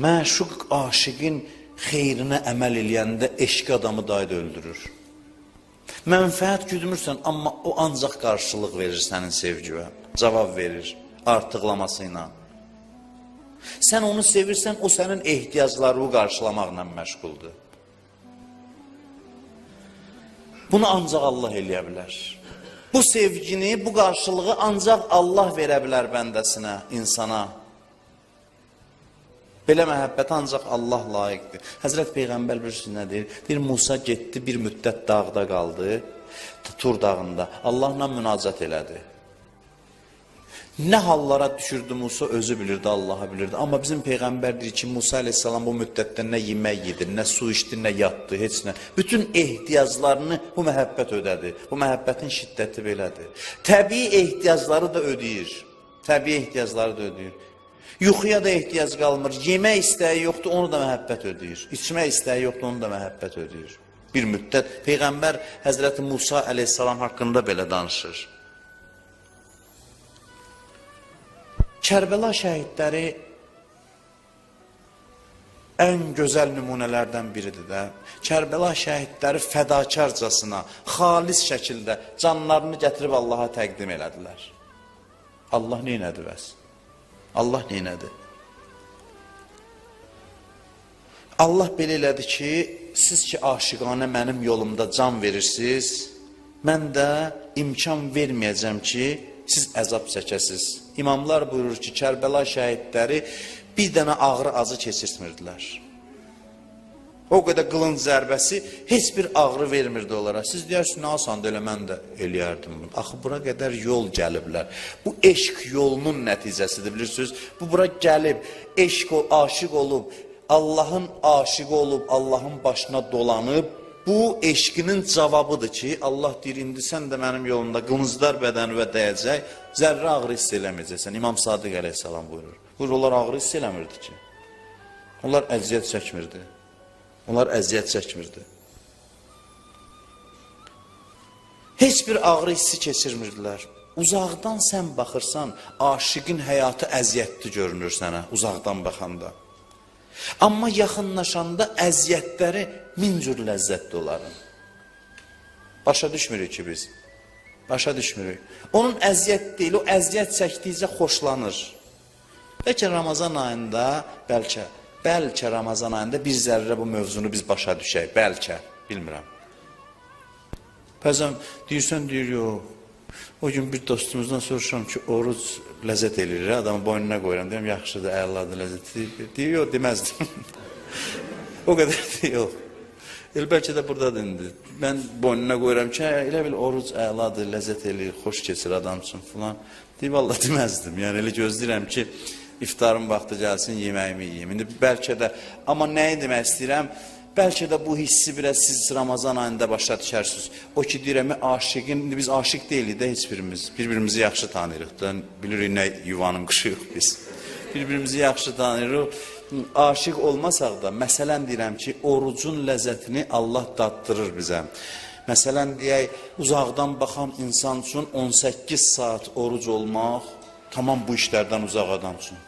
Məşuq aşiqin xeyrinə əməl eləyəndə eşq adamı dayı da öldürür. Mənfəət güdmürsən, amma o ancaq qarşılıq verir sənin sevgivə, cavab verir artıqlaması ilə. Sən onu sevirsən, o sənin ehtiyaclarını qarşılamaqla məşğuldur. Bunu ancaq Allah eləyə bilər. Bu sevgini, bu qarşılığı ancaq Allah verə bilər bəndəsinə, insana. Belə məhəbbətə ancaq Allah layiqdir. Həzrət Peyğəmbər bilirsiniz nə deyir? Deyir, Musa getdi, bir müddət dağda qaldı, Tur dağında. Allahla münacat elədi. Nə hallara düşürdü Musa, özü bilirdi, Allah'a bilirdi. Amma bizim Peyğəmbər deyir ki, Musa əleyhissalam bu müddətdə nə yemək yedi, nə su içdi, nə yatdı, heç nə. Bütün ehtiyaclarını bu məhəbbət ödədi. Bu məhəbbətin şiddəti belədir. Təbii ehtiyacları da ödəyir. Təbii ehtiyacları da ödəyir. Yuxuya da ehtiyac qalmır. Yemək istəyi yoxdur, onu da məhəbbət ödəyir. İçmək istəyi yoxdur, onu da məhəbbət ödəyir. Bir müddət Peyğəmbər Həzrəti Musa əleyhissalam haqqında belə danışır. Kərbəla şəhidləri ən gözəl nümunələrdən biridir də. Kərbəla şəhidləri fədakarcasına, xalis şəkildə canlarını gətirib Allaha təqdim elədilər. Allah neynədi bəs? Allah neynədi? Allah belə elədi ki, siz ki aşiqanə mənim yolumda can verirsiniz, mən də imkan verməyəcəm ki, siz əzab çəkəsiniz. İmamlar buyurur ki, Kərbəla şəhidləri bir dənə ağrı acı keçirtmirdilər. O qədər qılınc zərbəsi heç bir ağrı vermirdi onlara. Siz deyirsiniz, nə asandır, elə mən də eləyərdim bunu. Axı, bura qədər yol gəliblər. Bu eşq yolunun nəticəsidir, bilirsiniz. Bu bura gəlib, eşq, aşiq olub, Allahın aşiqi olub, Allahın başına dolanıb. Bu eşqinin cavabıdır ki, Allah deyir, indi sən də mənim yolumda qılınclar bədənivə dəyəcək, zərrə ağrı hiss eləməyəcəksən. İmam Sadiq əleyhissalam buyurur. Buyurur, onlar ağrı hiss eləmirdi ki. Onlar əziyyət çəkmirdi. Onlar əziyyət çəkmirdi. Heç bir ağrı hissi keçirmirdilər. Uzaqdan sən baxırsan, aşiqin həyatı əziyyətli görünür sənə, uzaqdan baxanda. Amma yaxınlaşanda əziyyətləri min cür ləzzətli onların. Başa düşmürük ki biz. Başa düşmürük. Onun əziyyət deyil, o əziyyət çəkdikcə xoşlanır. Bəlkə Ramazan ayında, bəlkə Ramazan ayında bir zərrə bu mövzunu biz başa düşək. Bəlkə, bilmirəm. Bəzən deyirsən, deyir, yox. O gün bir dostumuzdan soruşuram ki, oruc ləzzət eləyir, adamı boynuna qoyuram. Deyirəm, yaxşıdır, əladır, ləzzət eləyir. Deyir, yox, deməzdim. O qədər də yox. Elə bəlkə də buradadır indi. Mən boynuna qoyuram ki, elə bil oruc əladır, ləzzət eləyir, xoş keçir adam üçün filan. Deyir, vallah deməzdim. Yəni elə gözləyirəm ki, iftarın vaxtı gəlsin, yeməyimi yeyim. İndi bəlkə də, amma nəyi demək istəyirəm? Bəlkə də bu hissi biraz siz Ramazan ayında başa düşərsiniz. O ki, deyirəm, aşiqin, indi biz aşiq deyilik də heç birimiz. Bir-birimizi yaxşı tanıyırıq da, bilirik nə yuvanın quşuyuq biz. Bir-birimizi yaxşı tanıyırıq. Aşiq olmasaq da, məsələn deyirəm ki, orucun ləzzətini Allah daddırır bizə. Məsələn deyək, uzaqdan baxan insan üçün 18 saat oruc olmaq, tamam bu işlərdən uzaq adam üçün.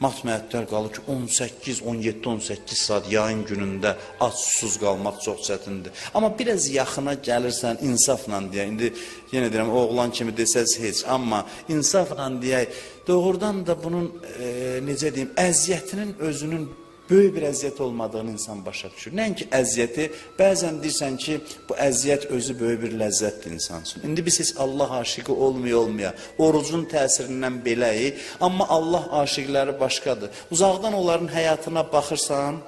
Mat-məəttəl qalır ki, 18, 17, 18 saat yayın günündə ac susuz qalmaq çox çətindir. Amma biraz yaxına gəlirsən, insafla deyək, indi yenə deyirəm, oğlan kimi desəz heç, amma insafla deyək, doğrudan da bunun, necə deyim, əziyyətinin özünün böyük bir əziyyət olmadığını insan başa düşür. Nəinki əziyyəti, bəzən deyirsən ki, bu əziyyət özü böyük bir ləzzətdir insan üçün. İndi biz heç Allah aşiqi olmaya, orucun təsirindən beləyik, amma Allah aşiqləri başqadır. Uzaqdan onların həyatına baxırsan,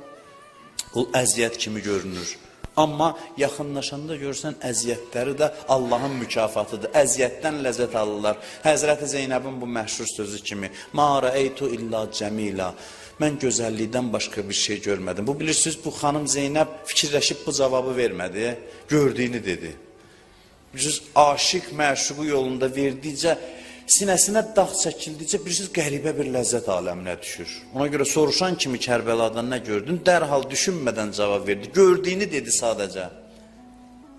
o əziyyət kimi görünür. Amma yaxınlaşanda görürsən əziyyətləri də Allahın mükafatıdır. Əziyyətdən ləzzət alırlar. Həzrəti Zeynəbin bu məşhur sözü kimi: "Ma rəeytu illa cəmila." Mən gözəllikdən başqa bir şey görmədim. Bu bilirsiniz, bu xanım Zeynəb fikirləşib bu cavabı vermədi. Gördüyünü dedi. Bilirsiniz, aşiq məşuqu yolunda verdikcə, sinəsinə dağ çəkildikcə, bilirsiniz, qəribə bir ləzzət aləminə düşür. Ona görə soruşan kimi Kərbəladan nə gördün? Dərhal düşünmədən cavab verdi. Gördüyünü dedi sadəcə.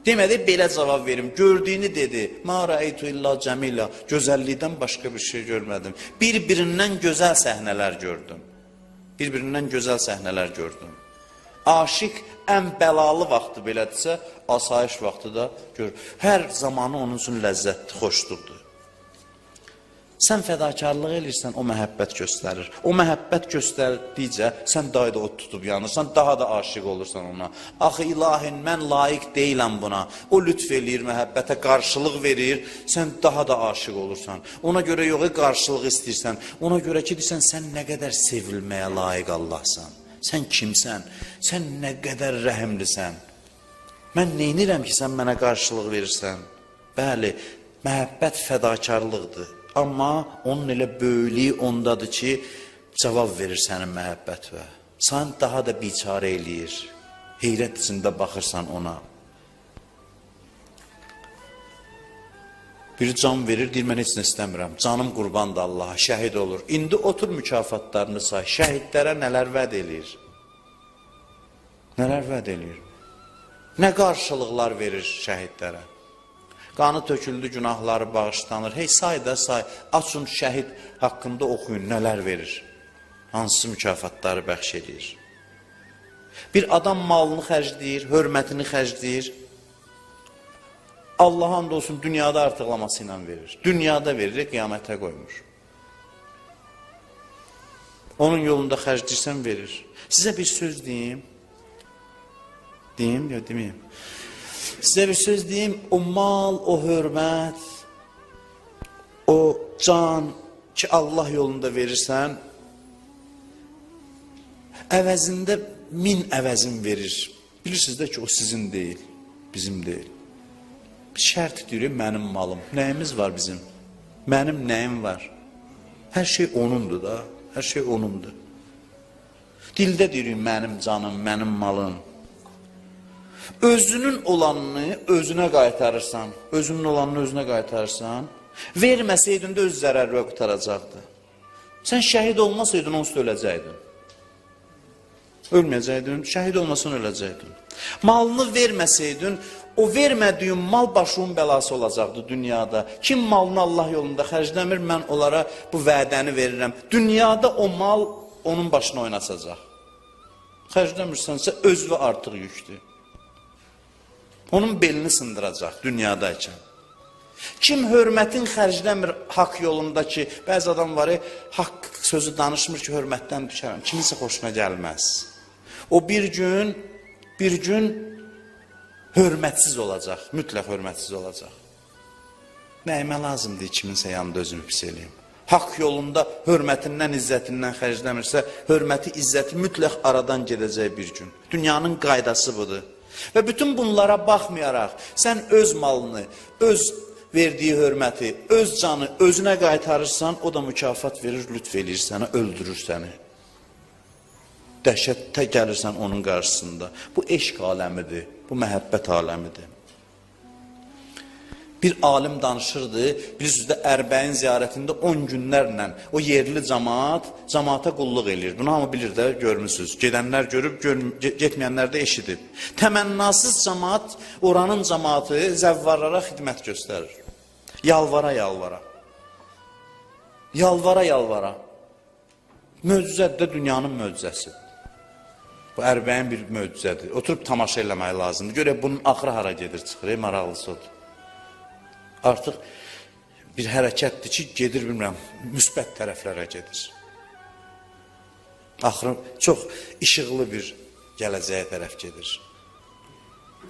Demədi, belə cavab verim. Gördüyünü dedi. Ma rəeytu illa cəmila. Gözəllikdən başqa bir şey görmədim. Bir-birindən gözəl səhnələr gördüm. Bir-birindən gözəl səhnələr gördüm. Aşiq ən bəlalı vaxtı belədirsə, asayiş vaxtı da görür. Hər zamanı onun üçün ləzzətli, xoşluqdur. Sən fədakarlıq eləyirsən, o məhəbbət göstərir. O məhəbbət göstərdikcə sən daha da od tutub yanırsan, daha da aşiq olursan ona. Axı ilahin, mən layiq deyiləm buna. O lütf eləyir, məhəbbətə qarşılıq verir, sən daha da aşiq olursan. Ona görə yox, qarşılıq istəyirsən. Ona görə ki, deyirsən, sən nə qədər sevilməyə layiq Allahsan. Sən kimsən? Sən nə qədər rəhimlisən? Mən neynirəm ki, sən mənə qarşılıq verirsən? Bəli, məhəbbət fədakarlıqdır. Amma onun elə böyüklüyü ondadır ki, cavab verir sənin məhəbbətvə. Sən daha da biçarə eləyir. Heyrət içində baxırsan ona. Bir can verir, deyir, mən heç nə istəmirəm. Canım qurbandır Allaha, şəhid olur. İndi otur mükafatlarını say. Şəhidlərə nələr vəd eləyir? Nələr vəd eləyir? Nə qarşılıqlar verir şəhidlərə? Qanı töküldü, günahları bağışlanır. Hey, say da say, açın şəhid haqqında oxuyun, nələr verir? Hansı mükafatları bəxş edir? Bir adam malını xərcləyir, hörmətini xərcləyir. Allaha and olsun, dünyada artıqlaması ilə verir. Dünyada verir, qiyamətə qoymur. Onun yolunda xərcləyirsən, verir. Sizə bir söz deyim. Deyim, yox deməyim. Sizə bir söz deyim, o mal, o hörmət, o can ki Allah yolunda verirsən, əvəzində 1000 əvəzin verir. Bilirsiniz də ki, o sizin deyil, bizim deyil. Bir şərt deyirik, mənim malım. Nəyimiz var bizim? Mənim nəyim var? Hər şey onundur da, hər şey onundur. Dildə deyirik, mənim canım, mənim malım. Özünün olanını özünə qaytarırsan, özünün olanını özünə qaytarırsan, verməsəydin də öz zərərə qurtaracaqdı. Sən şəhid olmasaydın, onsuz da öləcəydin. Ölməyəcəydin, şəhid olmasan öləcəydin. Malını verməsəydin, o vermədiyin mal başının bəlası olacaqdı dünyada. Kim malını Allah yolunda xərcləmir, mən onlara bu vədəni verirəm. Dünyada o mal onun başına oynasacaq. Xərcləmirsənsə özünə artıq yükdür. Onun belini sındıracaq dünyadayken. Kim hörmətin xərcləmir haqq yolunda ki, bəzi adam var, haqq sözü danışmır ki, hörmətdən düşərəm. Kiminsə xoşuna gəlməz. O bir gün hörmətsiz olacaq, mütləq hörmətsiz olacaq. Nəyimə lazımdır kiminsə yanında özümü pis eləyim. Haqq yolunda hörmətindən, izzətindən xərcləmirsə, hörməti, izzəti mütləq aradan gedəcək bir gün. Dünyanın qaydası budur. Və bütün bunlara baxmayaraq, sən öz malını, öz verdiyi hörməti, öz canı özünə qaytarırsan, o da mükafat verir, lütf eləyir sənə, öldürür səni. Dəhşətə gəlirsən onun qarşısında. Bu eşq aləmidir, bu məhəbbət aləmidir. Bir alim danışırdı, bilirsiniz də Ərbəyin ziyarətində 10 günlərlə o yerli camaat, camaata qulluq eləyir. Bunu hamı bilir də, görmüsünüz. Gedənlər görüb, getməyənlər də eşidib. Təmənnasız camaat, oranın camaatı zəvvarlara xidmət göstərir. Yalvara, yalvara. Yalvara, yalvara. Möcüzədir də dünyanın möcüzəsi. Bu Ərbəyin bir möcüzədir. Oturub tamaşa eləmək lazımdır. Görək bunun axırı hara gedir, çıxır, maraqlısı odur. Artıq bir hərəkətdir ki, gedir, bilmirəm, müsbət tərəflərə gedir. Axırı çox işıqlı bir gələcəyə tərəf gedir.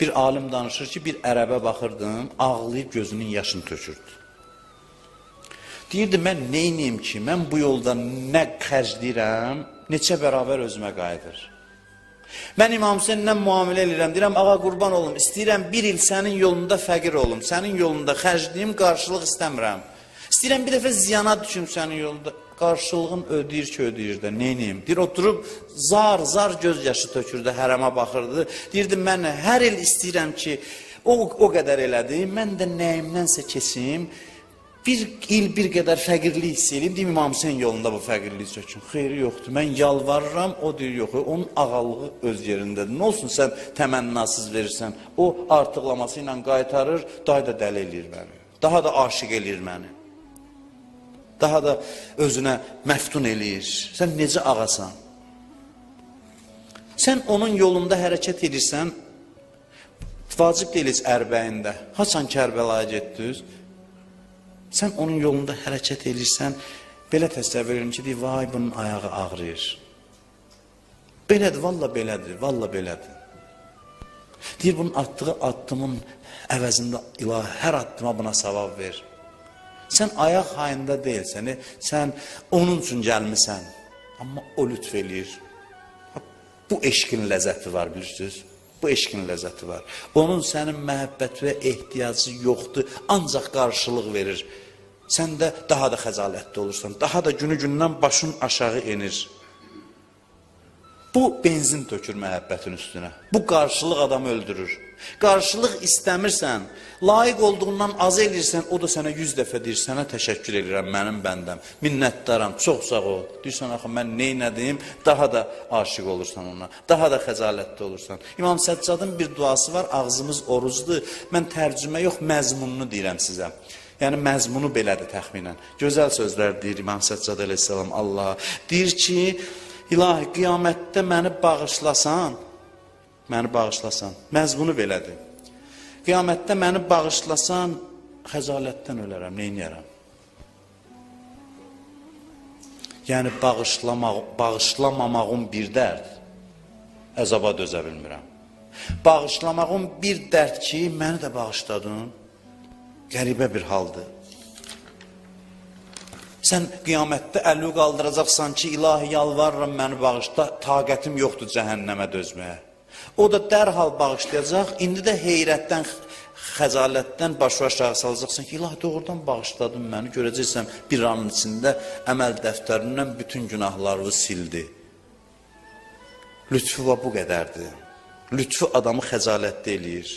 Bir alim danışır ki, bir ərəbə baxırdım, ağlayıb gözünün yaşını tökürdü. Deyirdi, mən neyniyim ki, mən bu yolda nə xərcləyirəm, neçə bərabər özümə qayıdır. Mən İmam Hüseynlə müamilə eləyirəm, deyirəm, ağa qurban olum, istəyirəm bir il sənin yolunda fəqir olum, sənin yolunda xərcliyim, qarşılıq istəmirəm. İstəyirəm bir dəfə ziyana düşüm sənin yolunda, qarşılığın ödəyir ki, ödəyir də, neyniyim? Deyir, oturub zar-zar göz yaşı tökürdü, hərəmə baxırdı. Deyirdi, mən hər il istəyirəm ki, o qədər elədi, mən də nəyimdənsə keçim, bir il bir qədər fəqirlik hiss eləyim, deyim İmam Hüseyn yolunda bu fəqirliyi çökün. Xeyri yoxdur, mən yalvarıram, o deyir yox, onun ağalığı öz yerindədir. Nə olsun sən təmənnasız verirsən, o artıqlaması ilə qaytarır, daha da dəli eləyir məni, daha da aşiq eləyir məni, daha da özünə məftun eləyir. Sən necə ağasan? Sən onun yolunda hərəkət edirsən, vacib deyil heç Ərbəyində. Haçan Kərbəlaya getdiniz? Sən onun yolunda hərəkət edirsən, belə təsəvvür edirəm ki, deyir, vay bunun ayağı ağrıyır. Belədir, valla belədir, valla belədir. Deyir, bunun atdığı addımın əvəzində ilahi hər addıma buna savab ver. Sən ayaq hayında deyilsən, sən onun üçün gəlmisən. Amma o lütf eləyir. Bu eşqin ləzzəti var, bilirsiniz? Bu eşqin ləzzəti var. Onun sənin məhəbbətinə ehtiyacı yoxdur, ancaq qarşılıq verir. Sən də daha da xəcalətli olursan, daha da günü-gündən başın aşağı enir. Bu benzin tökür məhəbbətin üstünə. Bu qarşılıq adamı öldürür. Qarşılıq istəmirsən, layiq olduğundan az eləyirsən, o da sənə 100 dəfə deyir, sənə təşəkkür edirəm, mənim bəndəm, minnətdaram, çox sağ ol. Deyirsən, axı mən neynədim? Daha da aşiq olursan ona, daha da xəcalətli olursan. İmam Səccadın bir duası var, ağzımız orucdur. Mən tərcümə yox, məzmununu deyirəm sizə. Yəni məzmunu belədir təxminən. Gözəl sözlər deyir İmam Səccad əleyhissalam Allaha. Deyir ki, İlahi, qiyamətdə məni bağışlasan, məni bağışlasan, məzmunu belədir. Qiyamətdə məni bağışlasan, xəcalətdən ölərəm, neyniyərəm? Yəni, bağışlamamağım bir dərd, əzaba dözə bilmirəm. Bağışlamağım bir dərd ki, məni də bağışladın, qəribə bir haldır. Sən qiyamətdə əli qaldıracaqsan ki, ilahi yalvarıram məni bağışla, taqətim yoxdur cəhənnəmə dözməyə. O da dərhal bağışlayacaq, indi də heyrətdən, xəcalətdən başı aşağı salacaqsan ki, ilahi doğrudan bağışladın məni, görəcəksən bir anın içində əməl dəftərindən bütün günahlarını sildi. Lütfü bu qədərdir. Lütfü adamı xəcalətli eləyir.